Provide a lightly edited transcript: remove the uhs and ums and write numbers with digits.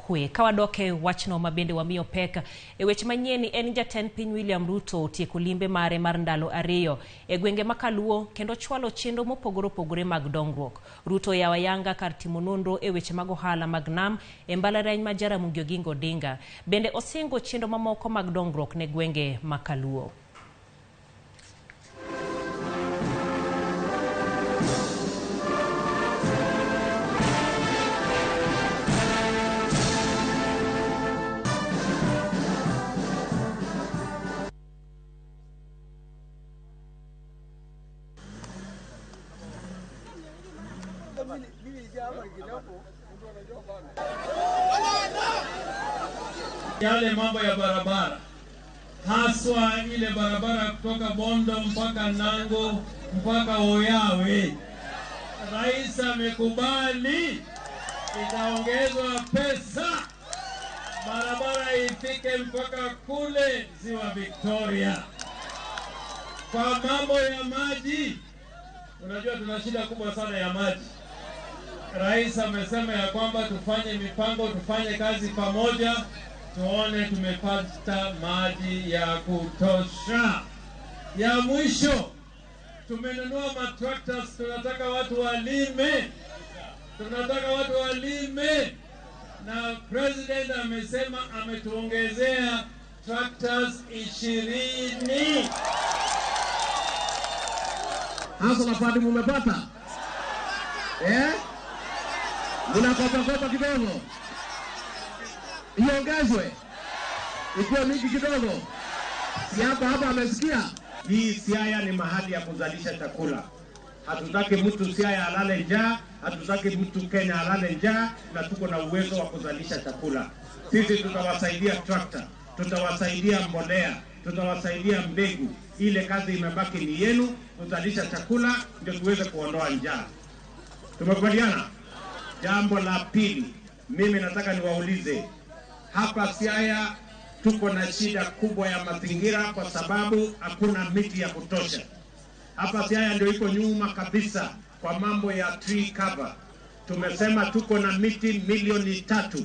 kwe. Ka wadok e wachno mabende wamiyo pek e weche manyien en jatend piny William Ruto otieko limbe mare mar ndalo 2 e gwenge ma Kaluo kendo chwalo chenro mopogore opogore mag dongruok. Ruto yawo ayanga kar timo nonro e weche mag ohala mag nam e mbalariany ma Jaramogi Oginga Odinga. Bende osingo chenro mamoko mag dongruok ne gwenge ma Kaluo. Yale mambo ya barabara, haswa ile barabara kutoka Bondo mpaka Nango mpaka Oyawe, Rais amekubali itaongezwa pesa barabara ifike mpaka kule Ziwa Victoria. Kwa mambo ya maji, unajua tuna shida kubwa sana ya maji. Rais amesema ya kwamba tufanye mipango, tufanye kazi pamoja, tuone tumepata maji ya kutosha. Ya mwisho, tumenunua matractors, tunataka watu walime. Tunataka watu walime. Na president amesema ametuongezea tractors 20. Hasa mapadi mumepata? Mnakopa kidogo. Iongezwe. Ikiwa mingi kidogo. Si hapa amesikia. Hii Siaya ni mahali ya kuzalisha chakula. Hatutaki mtu Siaya alale njaa, hatutaki mtu Kenya alale njaa, na tuko na uwezo wa kuzalisha chakula. Sisi tutawasaidia tractor, tutawasaidia mbolea, tutawasaidia mbegu. Ile kazi imebaki ni yenu, kuzalisha chakula ndio tuweze kuondoa njaa. Tumekubaliana? Jambo la pili, mimi nataka niwaulize, hapa Siaya tuko na shida kubwa ya mazingira kwa sababu hakuna miti ya kutosha. Hapa Siaya ndio iko nyuma kabisa kwa mambo ya tree cover. Tumesema tuko na miti milioni 3.